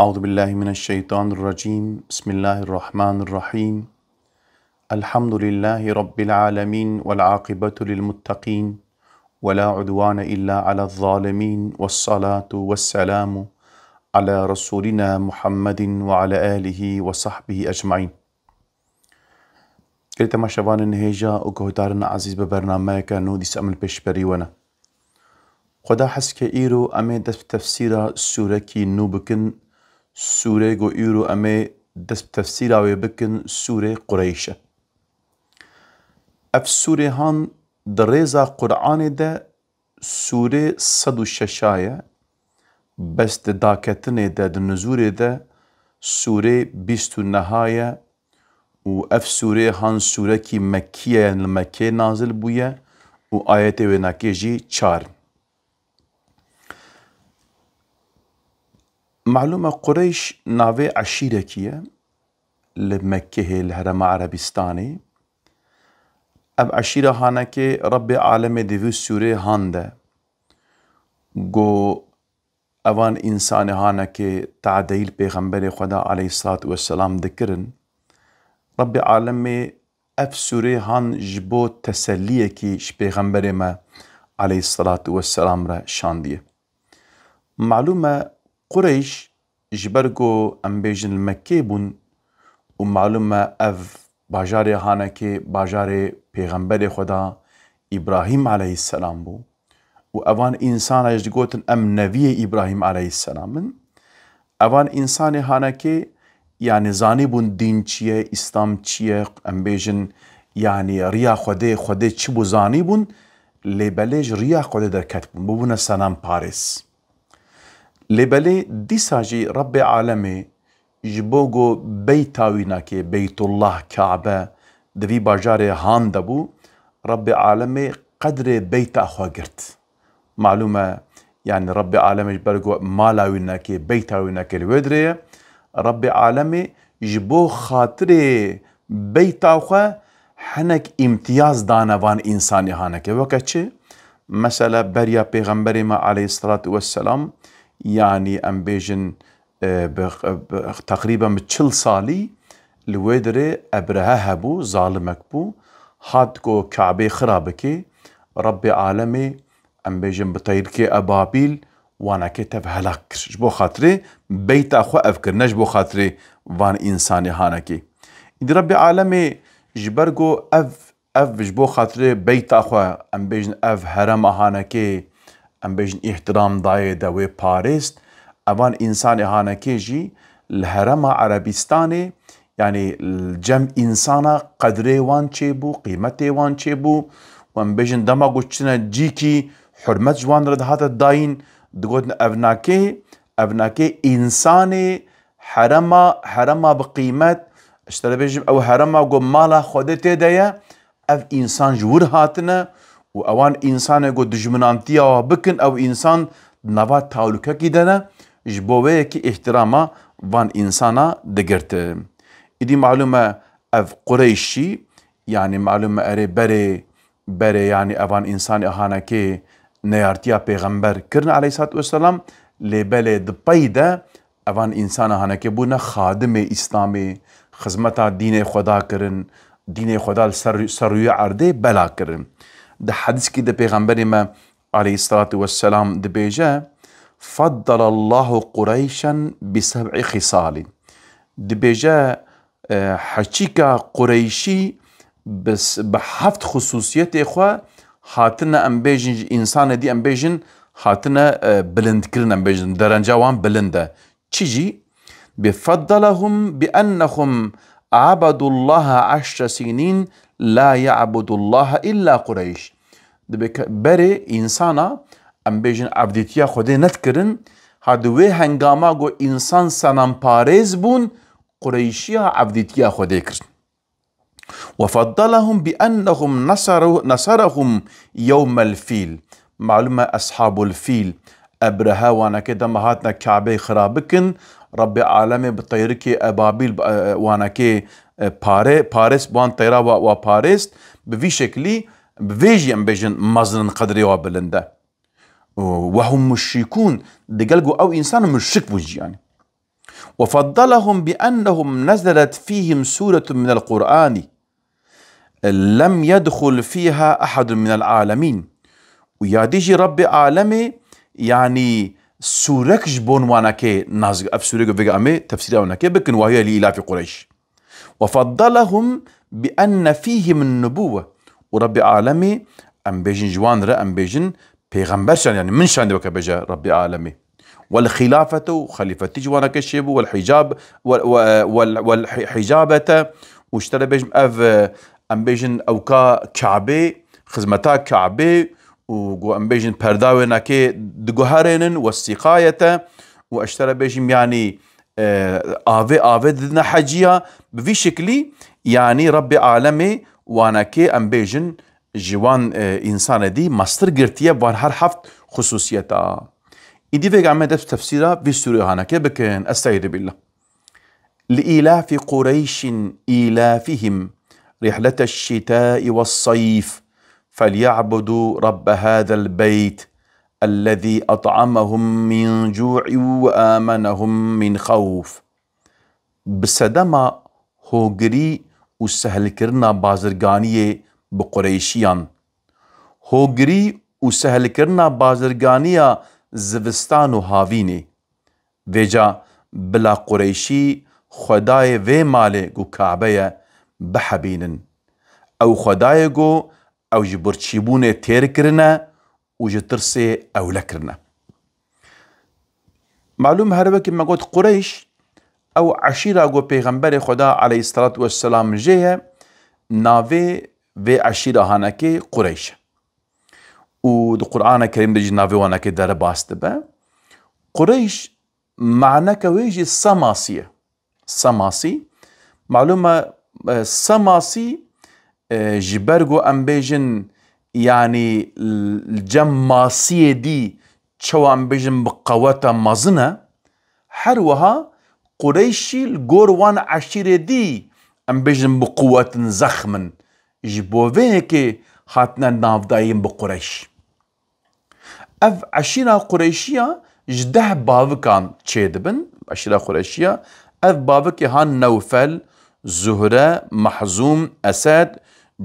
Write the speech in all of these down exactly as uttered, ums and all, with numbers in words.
أعوذ بالله من الشيطان الرجيم. بسم الله الرحمن الرحيم. الحمد لله رب العالمين والعاقبة للمتقين ولا عدوان إلا على الظالمين والصلاة والسلام على رسولنا محمد وعلى آله وصحبه أجمعين. Gelî temaşevanên hêja û guhdarên ezîz, bi bernameyeke nû dîsa em li pêşberî we ne. Xweda hez ke îro em ê dest bi tefsîra sûrekî nû bikin, sûrê ku îro em ê dest bi tefsîra wê bikin, sûrê Qureyş e. Ev sûrê han di rêza Qur'anê de sûrê sed û şeş a ye, bes di daketinê de, di nuzûrê de sûrê bîst û neh a ye û ev sûrê han sûrekî Mekkî ye, yani li Mekkê nazil bûye û ayetê wênakê jî çar in. Malûm e Qureyş navê eşîrekî ye li Mekkehê, li herêma Erebîstanê. Ev eşîra hanekê Rebbê alemê di vî sûrê han de got, evan însanê hanekê tadeyî li pêxemberê Xweda aleyhissalatu vesselam dikirin. Rebbê alemê ev sûrê han ji bo teselliyekî ji pêxemberê me aleyhissalatu vesselam re şandiye. Malûm e Qureyş ji ber ku em bêjin li Mekkê bûn û malûm e ev bajarê hanekê bajarê pêxemberê Xweda Îbrahîm aleyhisselam bû û evan însana ji digotin em neviyê Îbrahîm aleyhisselam in. Evan însanê hanekê, yani zanîbûn dîn çi ye, îslam çi ye, em bêjin, yani riya Xwedê, Xwedê çi bû zanîbûn, lê belê ji riya Xwedê derketibûn, bûbûne senemparêz. Lê belê dîsa jî Rebbê alemê ji bo ku beyta wînakê, Beytullah, Kabe, di vî bajarê han de bû, Rebbê alemê qedrê beyta xwe girt. Malûm e, yani Rebbê alemê ji ber ku mala wînakê, beyta wînakê li wê dirê ye, Rebbê alemê ji bo xatirê beyta xwe hinek îmtiyaz dane van însanê hanekê. Weke çi? Mesela beriya pêxemberê me aleyhissalatu vesselam, yani em bêjin, e, bi, bi, teqrîben bi çil salî li wê dirê Ebrehe hebû, zalimek bû, hat ku Kabê xira bike, Rebbê alemê, em bêjin bi teyrikê ebabîl, wanekê tev helak kir. Ji bo xatirê beyta xwe ev kir, ne ji bo xatirê van însanê hanekê. Îdî Rebbê alemê ji ber ku ev, ev ji bo xatirê beyta xwe, em bêjin ev herema hanekê, em bêjin îhtiram dayê de wê parêst, evan însanê hanekê jî li herema Erebîstanê, yani cem însana qedrê wan çêbû, qîmetê wan çêbû û em bêjin dema ku çine cîkî hurmet ji wan re dihate dayîn, digotin ev nakê, ev nakê însanê herema, herema bi qîmet, ji te re bêjim ew herema ku mala Xwedê tê de ye, ev însan ji wir hatine û ewan însanê ku dijminantiya wa bikin, ew însan di nava tahlukekî de ne, ji bo wê yekî îhtirama van însana digirti. Îdî malûm e ev Qureyşî, yani malûm e erê berê, berê yani evan însanê hanekê neyartiya pêxember kirin aleyhissalatu vesselam, lê belê di pey de evan însana hanekê bûne xadimê Îslamê, xizmeta dînê Xweda kirin, dînê Xweda li ser, ser rûyê erdê bela kirin. Di hedîskî de pêxemberê me aleyhissalatu vesselam dibêje, "Faddalallahu Qureyşen bi seb'i xîsalî." Dibêje, e, heçîka Qureyşî bi s-, bi heft xusûsiyetê xwe hatine, em bêjin, ji însanê dî, em bêjin, hatine, e, bilindkirin, em bêjin, derenca wan bilind e. Çi jî? Bi faddalahum bi ennehum abedullaha eşre sînîn la ya'budullaha illa Qureyş. Dibe ke-, berê însana, em bêjin, evdîtiya Xwedê nedikirin, ha di wê hengama ku însan senemparêz bûn, Qureyşiya evdîtiya Xwedê kirin. Ve faddalahum bi ennehum nasaru-, nasarahum yewmel fîl. Malûm e Eshabul Fîl, Ebrehe, wanekê dema hatine Kabeyê xira bikin, Rebbê alemê bi teyrikê ebabîl, e, wanekê, e, pare, pares bi wan teyra wa, wa parêst, bi vî şeklî, bi vê jî em bêjin mezin in, qedrê wa bilind e. Û ve hum muşrikûn, digel ku ew însan muşrik bûn jî, yanî. وفضلهم بأنهم نزلت فيهم سورة من القرآن لم يدخل فيها أحد من العالمين. û ya dî jî Rabbê Alemê, yanî sûrek ji bon wanekê nazil, ev sûrê ku vêga em ê tefsîra wanekê bikin, wa hiye li îlafî Qureyş. وفضلهم بأن فيهم النبوة. û Rabbê Alemê, em bêjin ji wan re, em bêjin pêxember şand, yanî min şandî weke bêje Rabbê Alemê. والخلافة û xelîfetî ji wanekê çêbû, والحجاب، و، و، وال، والحجابة، û ji te re bêjim ev, e, em bêjin ewka Kabê, xizmeta Kabê û ku em bêjin perda wênekê diguherênin, والسقاية، û ez ji te re bêjim yanî, e, avê, avê didine heciya, bi vî şiklî yanî Rabbê Alemê wanekê em bêjin ji wan, e, însanê dî mestir girtiye van her heft xusûsiyeta. Îdî vêga me dest tefsîra vî sûrê hanekê bikin. Estaizu billah. لإيلاف قريش إيلافهم رحلة الشتاء والصيف فليعبدوا رب هذا البيت الذي أطعمهم من جوع وآمنهم من خوف. Bi sedema hogirî û sehlkirina bazirganiyê bi Qureyşiyan. Hogirî û sehlkirina bazirganiya zivistan û havînê. Vêca bila Qureyşî xwedayê vê malê ku Kabe ye bihebînin. Ew xwedayê ku ew ji birçîbûnê têr kirine û ji tirsê ewle kirine. Malûm, her wekî me got, Qureyş, ew eşîra ku Pêxemberê Xweda aleyhisselatu vesselam jê ye, navê vê eşîra hanekê Qureyş e. Û di Qur'ana Kerîm de jî navê wanekê derbas dibe. Qureyş, maneke wê jî Semasî ye. Semasî. Malûm e, e, Semasî, e, ji ber ku em bêjin, yanî l-, li cem masiyê dî çawa em bêjin bi qeweta mezin e, her wiha Qureyşî li gor wan eşîrê dî em bêjin bi quwetin zexm in. Ji bo vê yekê hatine navdayîn bi Qureyş. Ev eşîra Qureyşiya ji deh bavikan çêdibin. Eşîra Qureyşiya, ev bavikê han Newfel, Zuhre, Mehzûm, Esed,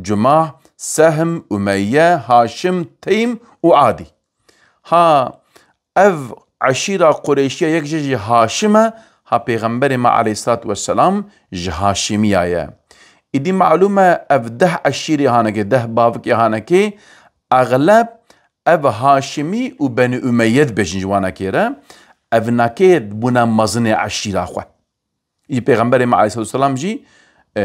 Cumah, Sehm, Umeyye, Haşim, Teym û Adî. Ha ev eşîra Qureyşiya yek jê jî Haşim e, ha Pêxemberê me aleyhisselatu vesselam ji Haşimiya ye. Îdî malûm e, ev deh eşîrê hanekê, deh bavikê hanekê, exleb ev Haşimî û Benî Umeyye dibêjin ji wanekê re, ev nakê bûne mezinê eşîra xwe. Î Pêxemberê me aleyhisselatu vesselam jî, e,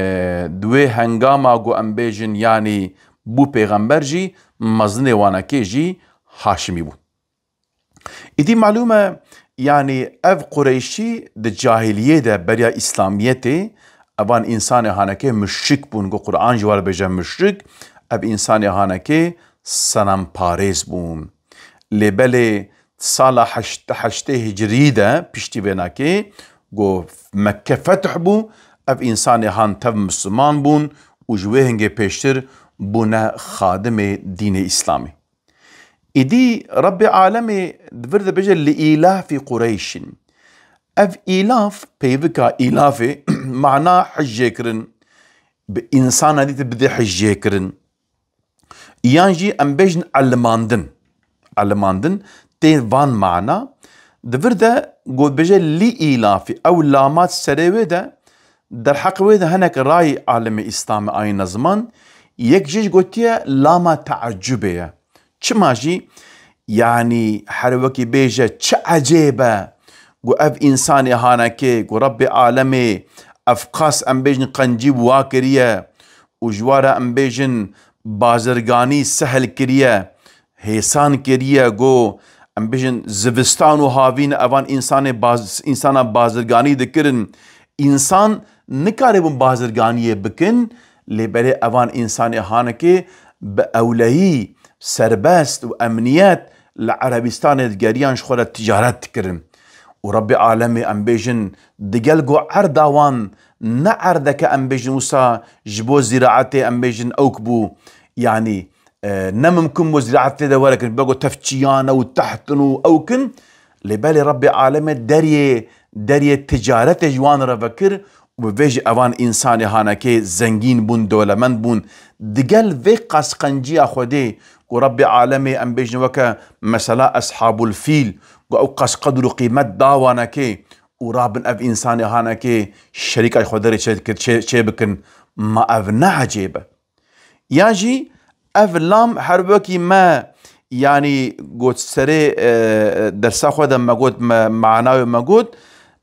di wê hengama ku em bêjin, yanî bû pêxember jî, mezinê wanekê jî Haşimî bû. Îdî malûm e, yanî ev Qureyşî di cahiliyê de beriya Îslamiyetê, evan însanê hanekê muşrik bûn, ku Qur'an ji wan re bêje muşrik, ev însanê hanekê senemparêz bûn. Lê belê sala heşt, heştê hicrî de piştî vênakê, ku Mekke fetih bû, ev însanê han tev Misliman bûn û ji wê hingê pêştir bûne xadimê dînê Îslamê. Îdî Rebbê Alemê di vir de bêje, "Li îlafî Qureyşin." Ev îlaf, peyvika îlafê, mana hijêkirin, bi însana dî te bidê hijêkirin. Yan jî em bêjin elimandin. Elimandin tê van mana. Di vir de got bêje, "Li îlafî." Ew lamat serê wê de, derheq wê de hinek rayî alimê Îslamê ayîne ziman, yek jê jî gotiye lama teecubê ye. Çima jî, yanî her wekî bêje, çi ecêb e ku ev însanê hanekê ku Rebbê Alemê ev qas em bêjin qencî bi wa kiriye û ji wa re em bêjin bazirganî sehl kiriye, hêsan kiriye, ku em bêjin zivistan û havîn evan însanê baz-, însana bazirganî dikirin. Însan nikaribûn bazirganiyê bikin, lê belê evan însanê hanekê bi ewlehî, serbest û emniyet li Erebistanê digeriyan, ji xwe re ticaret dikirin. Û Rebbê Alemê, em bêjin, digel ku erda wan ne erdeke, em bêjin, wisa ji bo zîraetê, em bêjin, ewk bû, yanî, e, ne mimkun bû zîraet tê de were kirin, bego tev çiyan e û teht in û ewk in. Lê belê Rebbê Alemê deriyê deriyê ticaretê ji wan re vekir û bi vê jî evan însanê hanekê zengîn bûn, dewlemend bûn. Digel vê qasqenciya Xwedê ku Rebbê alemê, em bêjin weke mesela Eshabul Fîl, ku ew qas qedir û qîmet da wanekê û rabin ev însanê hanekê şerîka Xwedê re çê dikir, çê, çê bikin. Ma ev ne ecêb e? Yan jî ev lam her wekî me, yanî got serê, e, dersa xwe de me got, me, manayê me got,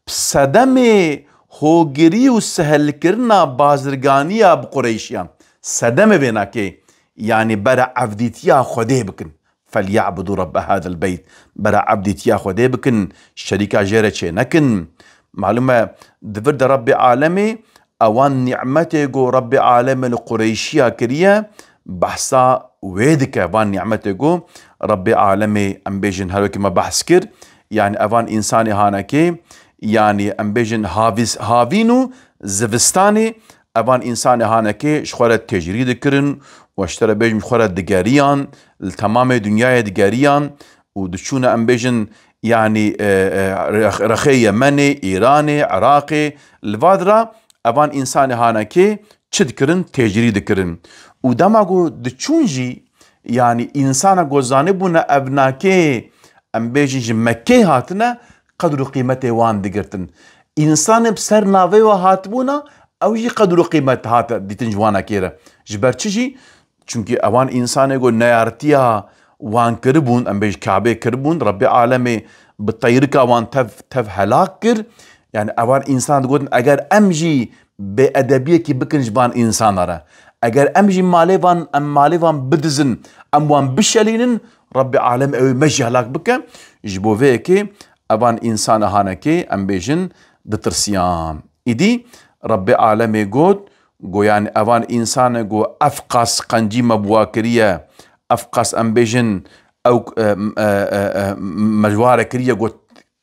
sedemê hogirî û sehelkirina bazirganiya bi Qureyşiyan. Sedemê vênakê, yanî bera evdîtiya Xwedê bikin. فَلْيَعْبُدُوا رَبَّ هَذَا الْبَيْتِ. Bera evdîtiya Xwedê bikin, şerîka jê re çê nekin. Malûm e, di vir de Rebbê alemê, ewan nîmetê ku Rebbê alemê li Qureyşiya kiriye, behsa wê dike, van nîmetê ku Rebbê alemê, em bêjin, her wekî me behs kir, yanî evan însanê hanekê, yanî em bêjin havîs-, havîn û zivistanê, evan însanê hanekê ji xwe re tecrî dikirin û ji te re bêjim ji xwe re digeriyan, li temamê dinyayê digeriyan û diçûne, em bêjin, yanî, e, e, rex-, rexê Yemenê, Îranê, Iraqê, li va dira evan însanê hanekê çi dikirin? Tecrî dikirin. Û dema ku diçûn jî, yanî însana ku zanîbûne ev nakê, em bêjin ji Mekkê hatine, qedr û qîmetê wan digirtin. Însanê bi ser navê we hatibûna, ew jî qedr û qîmet hate dîtin ji wanakê re. Ji ber çi jî? Çunkî ewan însanê ku neyartiya wan kiribûn, em bêjin Kabê kiribûn, Rebbê alemê bi teyrika wan tev, tev helak kir. Yani ewan însan digotin, eger em jî bêedebiyekî bikin ji van însana re, eger em jî malê van, em malê van bidizin, em wan bişelînin, Rebbê alem ew ê me jî helak bike. Ji bo vê yekê evan însana hanekê, em bêjin, ditirsiyan. Îdî Rebbê alemê got, got, yani evan însane got, ev qas qencî me bi wa kiriye, ev qas, em bêjin, ew, e, e, e, e, me ji wa re kiriye, got,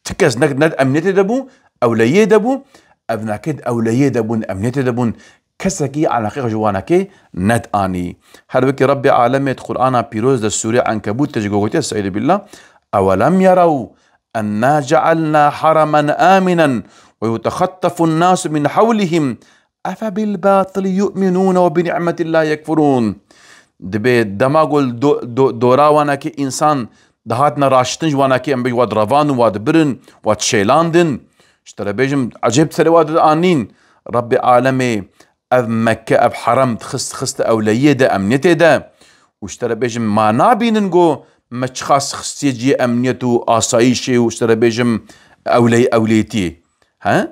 ti kes ne, ne di emniyetê de bû, ewleyê de bû, ev nakê di ewleyê de bûn, emniyetê de bûn, kesekî eleqeya ji wanakê nedianî. Her wekî Rebbê alemê di Qur'ana pîroz de sûrê Enkebût de jî gotiye, estaizu billah, "Ewelem yerew enna cealna heremen aminen ve yutexettefun nasu min hewlihim efe bil batili yu'minûne ve bi ni'metillahi yekfurûn." Dibê dema ku li do-, do-, dora wanakê însan dihatine raştin, ji wanakê, em bêjin, wa direvandin, wa dibirin, wa dişêlandin. Ji te re bêjim, ecêb serê wa dianîn. Rebbê alemê ev Mekke, ev herem dixist, dixiste ewleyiyê de, emniyetê de. Û ji te re bêjim, ma nabînin ku me çiqas xistiye cihê emniyet û asayîşê û ji te re bêjim ewley-, ewlêtiyê. He?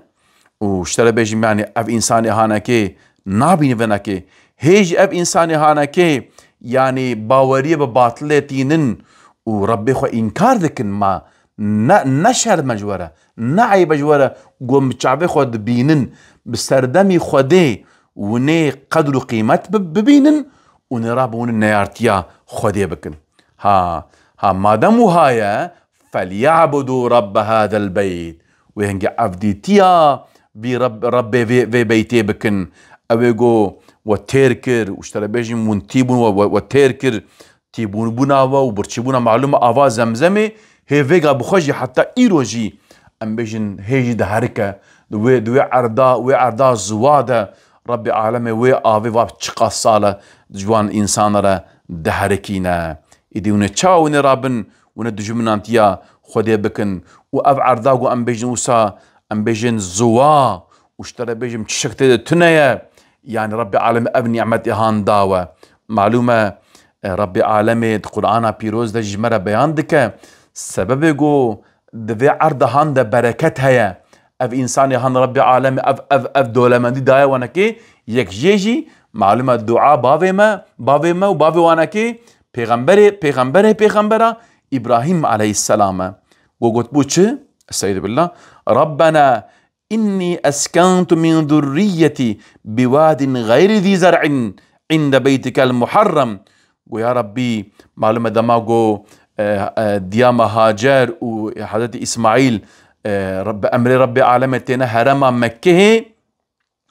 Û ji te re bêjim, yanî ev însanê hanekê nabîne venekê. Hê jî ev însanê hanekê, yanî baweriyê bi batilê tînin û Rebbê xwe înkar dikin, ma ne, ne şerm e ji we re, ne eyb e ji we re, ku em bi çavê xwe dibînin, bi serdemî Xwedê winê qedr û qîmet bi-, bibînin û nêra bi winê neyartiya Xwedê bikin. Ha, ha, madem wiha ye, "Felya'budû Rabbe hâzel beyt." Wê hingê evdîtiya vî Reb-, Rebbê vê, vê beytê bikin. Ew ê go we têr kir, û ji te re bêjim, hûn tî bûn, we, we, we têr kir, tîbûnbûna we û birçîbûna malûm e ava Zemzemê, hê vêga bi xwe jî heta îro jî, em bêjin, hê jî diherike. Di wê, di wê erda, wê erda ziwa de Rebbê alemê wê avê va çiqas sal e ji wan însana re diherikîne. Îdî hûn ê çawa winê rabin, winê dijminantiya Xwedê bikin û ev erda ku em bêjin wisa, em bêjin ziwa û ji te re bêjim çişek tê de tune ye, yanî Rebbê alemê ev nîmetê han da we. Malûm e, e, Rebbê alemê di Qur'ana pîroz de ji me re beyan dike, sebebê ku di vê erda han de bereket heye. Ev însanê han Rebbê alemê ev, ev, ev dolemendî daye wanekê, yek jê jî, malûm e, dua bavê me, bavê me û bavê wanekê pêxemberê, pêxemberê, pêxembera Îbrahîm aleyhisselam e. Ku gotbû çi? Estaizu billah. Rabbena innî eskentu min zurriyetî biwadin gayri zî zer'in inde beytikel muharrem. Go ya Rabbî, malûm e dema go, e, e, diya me Hacer û Hezretî Îsmaîl, e, Reb-, bi emrê Rebbê alemê têne herema Mekkehê,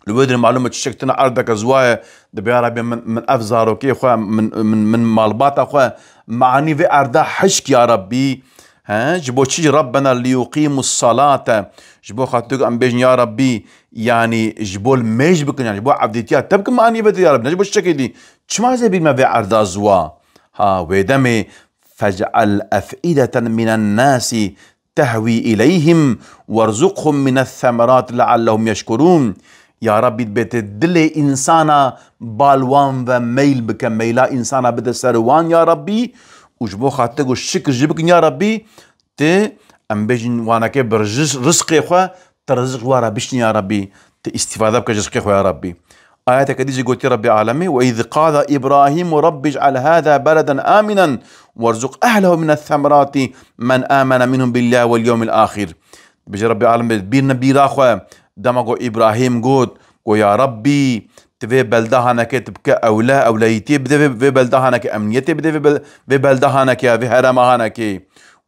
li wê dirê malûm e çiçek tune erdeke ziwa ye, dibê ya Rabbî min, min ev zarokê xwe, min, min, min malbata xwe, me anî vê erda hişk ya Rabbî, He, ji bo çi? Rabbena liyuqimus salate. Ji bo xatir em bêjin, ya Rabbî, yanî ji bo li mêj bikin, yanî ji bo evdîtiya te bikin, me anî ve ya Rabbî, ne ji bo çiçekê dî. Çima zê bîr me vê erda ziwa? Ha, wê demê, "Fec'al ef'ideten minen nasi tehwi ileyhim werzuqhum mines semerat leallehum yeşkurûn." Ya Rabbî, dibê tu dilê însana bal wan ve meyl bike, meyla însana bide ser wan, ya Rabbî, û ji bo xatir ku şikir jî bikin, ya Rabbî, tu, em bêjin, waneke bi riz-, rizqê xwe, tu rizq ji wan re bişîn, ya Rabbî, tu îstîfade bike ji rizqê xwe, ya Rabbî. Ayeteke dî jî gotî Rabbî Alemê, "Ve iz qala Îbrahîmu Rabbic'el hâzâ beleden âminen werzuq ehlehu mines semerâti men âmene minhum billâhi wel yewmil âxir." Dibêje Rabbî Alemê, bîr ne bîra xwe, dema ku Îbrahîm got, ku, "Ya Rabbî, tu vê belda hanekê tu bike ewle, ewleyîtiyê bide vê, vê belda hanekê, emniyetê bide vê bel-, vê belda hanekê, vê herema hanekê."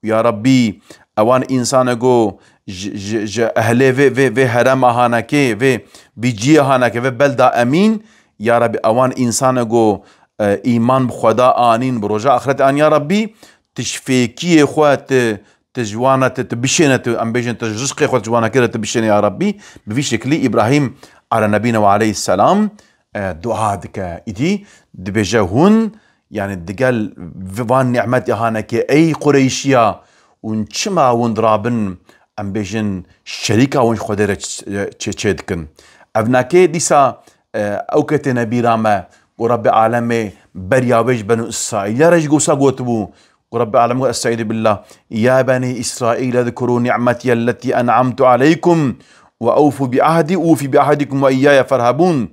Ya Rabbî, ewan însane go ji, ji, ji ehlê vê, vê, vê herema hanekê, vê, vê ciyê hanekê, vê belda emîn, ya Rabbî, ewan însane go, e, îman bi Xweda anîn, bi roja axirete an, ya Rabbî, tu ji fêkiyê xwe, tu, tu ji wana, tu, tu bişêne, tu, em bêjin, tu ji rizqê xwe, tu ji wana kire, tu bişêne, ya Rabbî. Bi vî şeklî Îbrahîm ala nebîne ve aleyhisselam, e, dua dike. Îdî dibêje hûn, yanî digel vi-, van nîmetê hanekê ey Qureyşiya, hûn çima hûn dirabin, em bêjin, şerîka hûn ji Xwedê re ç-, çê, çê dikin? Evnakê dîsa, e, ew ketêne bîra me, ku Rabbê Alemê beriya wê ji Benû Îsraîliya re jî gosa gotibû, ku Rabbê Alemê got, Estaizu billah, "Ya benî Îsraîl, ezkurû nîmetiyelletî en'amtu aleykum ve ewfû bi ahdî ûfî bi ahdikum ve îyâye ferhabûn."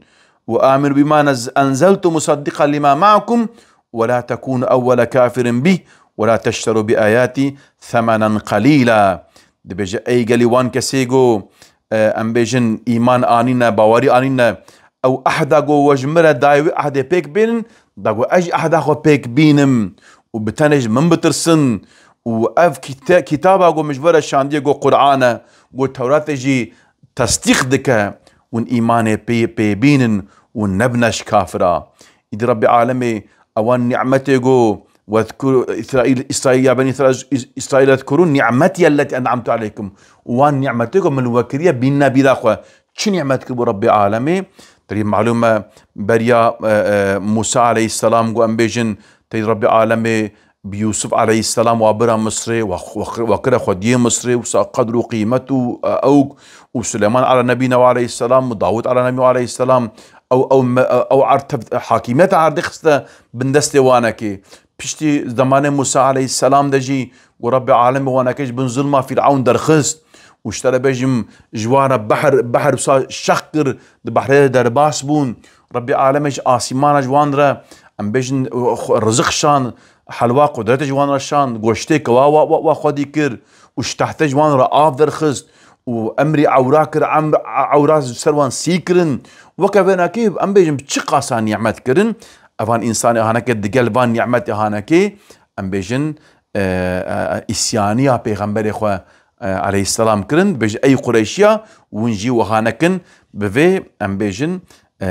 "Ve aminu bima nez-, enzeltu musaddiqan lima ma'akum ve la tekunu evvele kafirin bih ve la teşteru bi ayati semenen qalîla." Dibêje, ey gelî wan kesê go, e, em bêjin, îman anîne, bawerî anîne, ew ehda go we ji min re dayê, wê ehdê pêk bînin, da go ez jî ehda xwe pêk bînim û bi tenê ji min bitirsin û ev kite-, kitaba go min ji we re şandiye go Qur'an e, go Tewratê jî tesdîq dike, hûn îmanê pê, pê bînin û nebine ji kafira. Îdî Rabbê Alemê ewan nîmetê go, "Wezkur Îsraîl, Îsraîl, ya benî Îsraîl, Îsraîl, ezkurû nîmetiyelletî en'amtu aleykum." Wan nîmetê go min li we kiriye, bînine bîra xwe. Çi nîmet kir bo Rabbê Alemê? Derî malûm e, beriya, e, e, Mûsa aleyhisselam go em bêjin, tey Rabbê Alemê bi Yûsif aleyhisselam wa bira Misrê, wa, wa, wa kire xwediyê Misrê, wisa qedr û qîmet û, e, ewk û Suleyman ala nebîne ve aleyhisselam û Dawud ala nebîne ve aleyhisselam, ew, ew me-, ew erd tev-, hakîmiyeta erdê xiste bin destê wanekê. Piştî zemanê Mûsa aleyhisselam de jî, ku Rabbê Alemê wanekê ji bin zulma Fîrewn derxist û ji te re bêjim, ji wan re behr, behr wisa şex kir, di behrê de derbas bûn. Rabbê Alemê ji asîmana ji wan re, em bêjin, xwe, riziq şand, helwa qudretê ji wan re şand, goştê kewa wa, wa, wa xwedî kir û ji tehtê ji wan re av derxist û emrî ewra kir, emr, ewra ji ser wan sî kirin. Weke vênakê, em bêjin, bi çi qasa nîmet kirin? Evan însanê hanekê digel van nîmetê hanekê, em bêjin, e, e, îsyaniya pêxemberê xwe, e, aleyhisselam kirin, bêje, ey Qureyşiya, hûn jî wiha nekin, bi vê, em bêjin, e,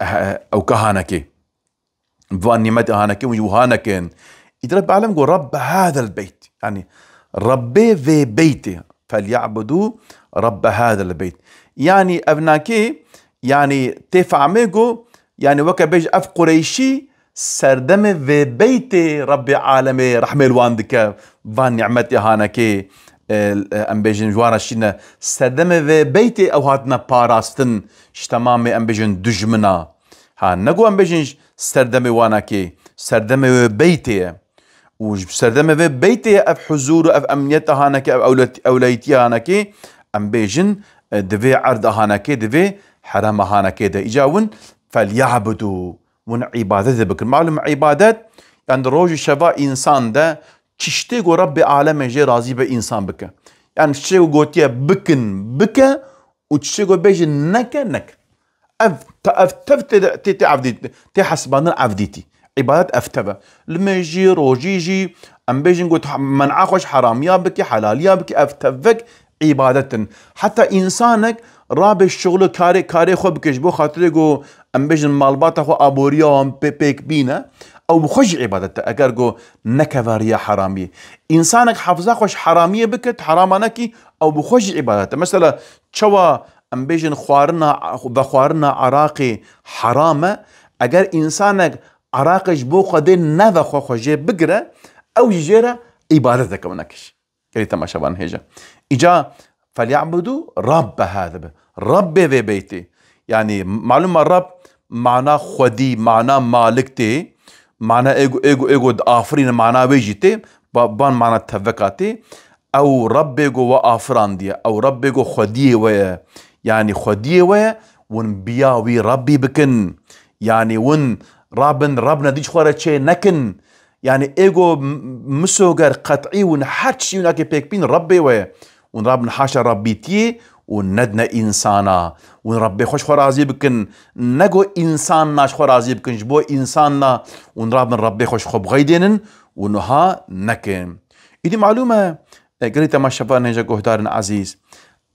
e, ewka hanekê. Bi van nîmetê hanekê, hûn jî wiha nekin. Îdî Rabbê Alem got, "Rabbe hazel beyt." Yanî, Rabbê vê beytê. "Felya'budu rabbe hazel beyt." Yanî, evnakê, yanî, tê fehmê got, yanî, weke bêj ev Qureyşî, serdemê vê beytê Rabbê Alemê rehmê li wan dike, van nîmetê hanekê, e, e, em bêjin, ji wan re şîne. Serdemê vê beytê ew hatine parastin ji temamê, em bêjin, dijmina. Ha, ne ku em bêjin ji serdemê wanekê, serdemê wê beytê ye. Û ji serdemê vê beytê ye ev huzûr û ev emniyeta hanekê, ev ewlet-, ewleyîtiya hanekê, em bêjin, e, di vê erda hanekê, di vê herema hanekê de. Îca win, "Felya'budu." Hûn îbadetê bikin. Malum îbadet, yani di roj û şeva însan de çi tiştê ku Rabbê Alemê jê razî be însan bike. Yani tiştê ku gotiye bikin, bike û tiştê ku bêje neke, neke. Ev, te-, ev tev tê, tê, tê evdît-, tê hesibandin evdîtî. Îbadet ev tev e. Limê jî, rojî jî, em bêjin ku tu men'a xwe ji heramiya bikî, helaliya bikî, ev tevek îbadet in. Heta însanek rabe şixlo karê, karê xwe bike ji bo xatirê ku em bêjin malbata xwe aboriya wan pê-, pêk bîne, ew bi xwe jî îbadet e. Eger ku nekeve riya heramiyê. Însanek hefza xwe ji heramiyê bike, herama nekî, ew bi xwe jî îbadet e. Mesela çawa em bêjin xwarina, vexwarina eraqê heram e. Eger însanek eraqê ji bo Xwedê neve xwe, xwe jê bigire, ew jî jê re îbadet dike, wina kişî. Gelî temaşevan hêja. Îca, "Felyabudu Rabbe hâ" dibe. Rabbê vê beytê. Yanî, malûm e Rab mana xwedî, mana malik tê. Mana ê ku, ê ku, ê ku diafirîne, mana wê jî tê. Ba-, ban mana teveka tê. Ew Rabbê ku we afirandiye. Ew Rabbê ku xwediyê we ye. Yanî xwediyê we ye. Hûn biya wî Rabbî bikin. Yanî hûn rabin, Rab nedî ji xwe re çê nekin. Yanî êgo m-, misoger qet'î hûn her çi hûn eke pêk bîn Rabbê we ye. Hûn rabin haşa Rabbîtiyê û nedine însana. Hûn Rabbê xwe ji xwe razî bikin. Nego însanna ji xwe razî bikin. Ji bo însanna hûn rabin Rabbê xwe ji xwe bixeydênin û nuha nekin. Îdî malûm e, e, gelî temaşevan hêja guhdarên ezîz.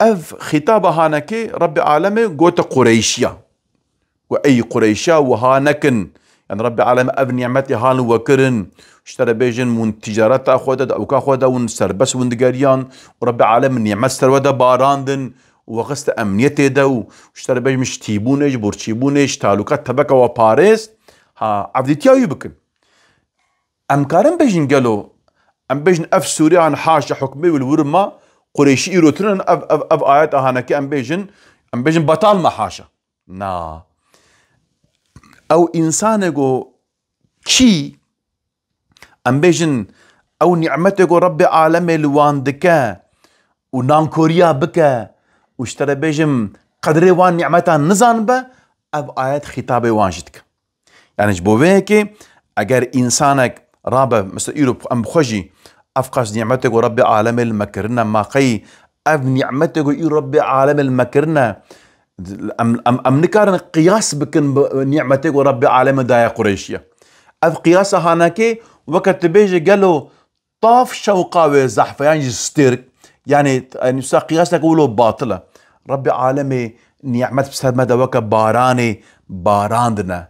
Ev xîtaba hanekê Rabbê Alemê gote Qureyşiya. Ku ey Qureyşa, wiha nekin. Yani Rabbê Alem ev nîmetê han we kirin. Ji te re bêjin, hûn ticareta xwe de, di ewka xwe de hûn serbest hûn digeriyan. Û Rabbê Alem nîmet ser we de barandin. Û we xiste emniyetê de û ji te re bêjin, ji tîbûnê, ji borçîbûnê, ji talûka tebeka we parêst. Ha, evdîtiya wî bikin. Em karin bêjin gelo, em bêjin ev Sûriyan haşa hukmê wî li wir ma, Qureyşî îro tune ne, ev, ev, ev ayet ahanekê em bêjin, em bêjin betal me haşa. Na. Ew însanê ku çî, em bêjin, ew nîmetê ku Rabbê Alemê li wan dike û nankoriya bike û ji te re bêjim qedrê wan nîmetan nizanbe, ev ayet xîtabê wan jî dike. Yani ji bo vê yekê eger însanek rabe, mesela îro em bi xwe jî ev qas nîmetê ku Rabbê Alemê li me kirine, ma qey ev nîmetê ku îro Rabbê Alemê li me kirine, em, em, em nikarin qiyas bikin bi nîmetê ku Rabbê Alemê daye Qureyşiye. Ev qiyasa hanekê weke tu bêje gelo tav şewqa wê zehf e, yan jî stêrk. Yani, yani, wisa qiyaseke wilo batil e. Rabbê Alemê nîmet bi ser me de weke baranê barandine.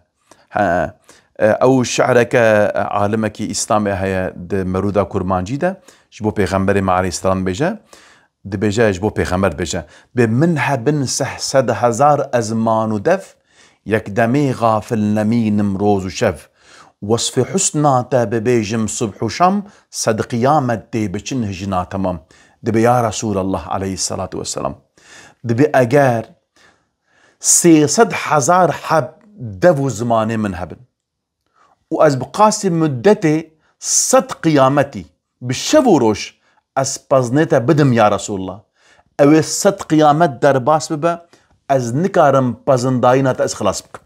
He, e, ew şi'reke, e, alimekî Îslamê heye di merûda kurmancî de, ji bo Pêxemberê me aleyhisselam dibêje, dibêje, ji bo Pêxember dibêje, dibê, "Min hebin seh sed hezar ezman û dev, yekdemê xafil nemînim roz û şev. Wesfê husna te bibêjim subh û şam, sed qiyamet tê biçin hijna temam." Dibê, "Ya Resûlallah aleyhisselatu vesselam, dibê eger sê sed hezar heb dev û zimanê min hebin û ez bi qasî muddetê sed qiyametî bi şev û roj ez pezinê te bidim ya Resûlullah. Ew ê sed qiyamet derbas bibe, ez nikarim pezindayîna te ez xilas bikim."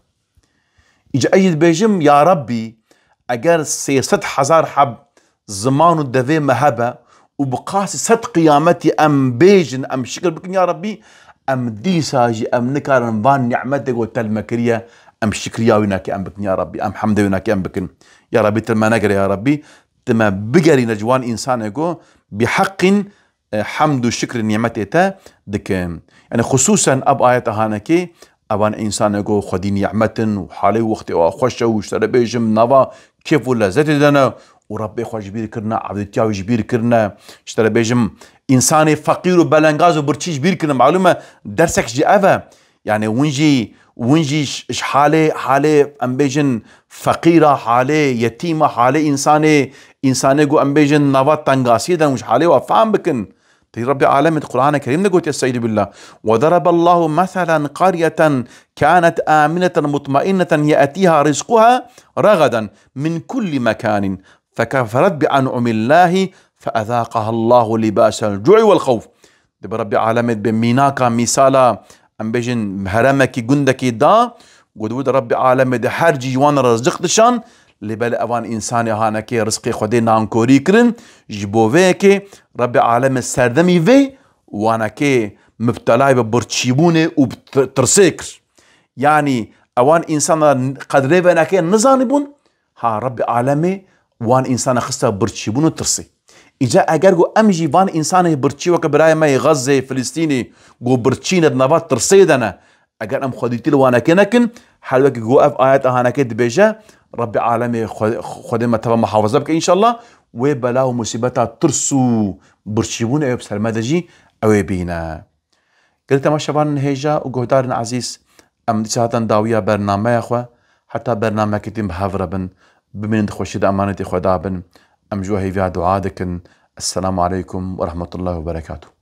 Îca ez jî dibêjim, ya Rebbî, eger sê sed hezar heb ziman û devê me hebe û bi qasî sed qiyametî em bêjin, em şikir bikin, ya Rebbî, em dîsa jî em nikarin van nîmetê ku te li me kiriye, em şikriya wî nake em bikin, ya Rebbî, em hemdê wî nake em bikin. Ya Rebbî, tu li me negire, ya Rebbî, tu me bigerîne ji wan însanê ku bi heqîn e, hemd û şikrê nîmetê te dikin. Yani xisûsen ev ayeta hanekê, evan însanê ku xwedî nîmet in û halê wextê wa xweş e û ji te re bêjim nava kêf û lezzetê de ne û Rebbê xwe ji bîr kirine, evdîtiya wî ji bîr kirine, ji te re bêjim însanê feqîr û belengaz û birçî ji bîr kirine. Malûm e, dersek jî ev e. Yani hûn jî, hûn jî ji, ji halê, halê em bêjin feqîra, halê yetîma, halê însanê, însanê ku em bêjin nava tengasiyê de, hûn ji halê wa fehm bikin. Tê Rebbê Alemê di Qur'anê Kerîm de gotiye, Estaizu billah. "Ve daraballahu meselen qaryeten kanet amineten mutmainneten ye'tiha rizquha ragaden min kulli mekanin fekeferet bi en'umillahi feezaqahallahu libasel cu'i vel havf." Dibê Rebbê Alemê dibê mînaka, mîsala, em bêjin heremekî, gundekî da, ku dibû de Rebbê Alemê di her cî ji wan re rizq dişan, lê belê evan însanê hanekê rizqê Xwedê nankorî kirin, ji bo vê yekê Rebbê Alemê serdemî vê wanekê mibtelayê bi birçîbûnê û bi tir-, tirsê kir. Yanî ewan însan qedrê venekê nizanîbûn, ha Rebbê Alemê wan însana xiste birçîbûn û tirsê. Îca eger ku em jî van însanê birçî weke birayê me yê Xezzê, Filistînî, ku birçî ne di nava tirsê de ne, eger em xwedîtî li wanekê nekin, her wekî ku ev ayet ahanekê dibêje, Rebbê alemê xwe-, Xwedê me teva muhafaza bike înşallah, wê bela û musîbeta tirs û birçîbûn ew bi ser me de jî ew ê bîne. Gelî temaşevanên hêja û guhdarên ezîz, em dîsa hatin dawiya bernameya xwe, heta bernameyekî din bi hev re bin, bimînin di xweşî de emanetê Xweda bin, em ji we hêviya dua dikin. Esselamu aleykum ve rahmetullahi ve berekatuh.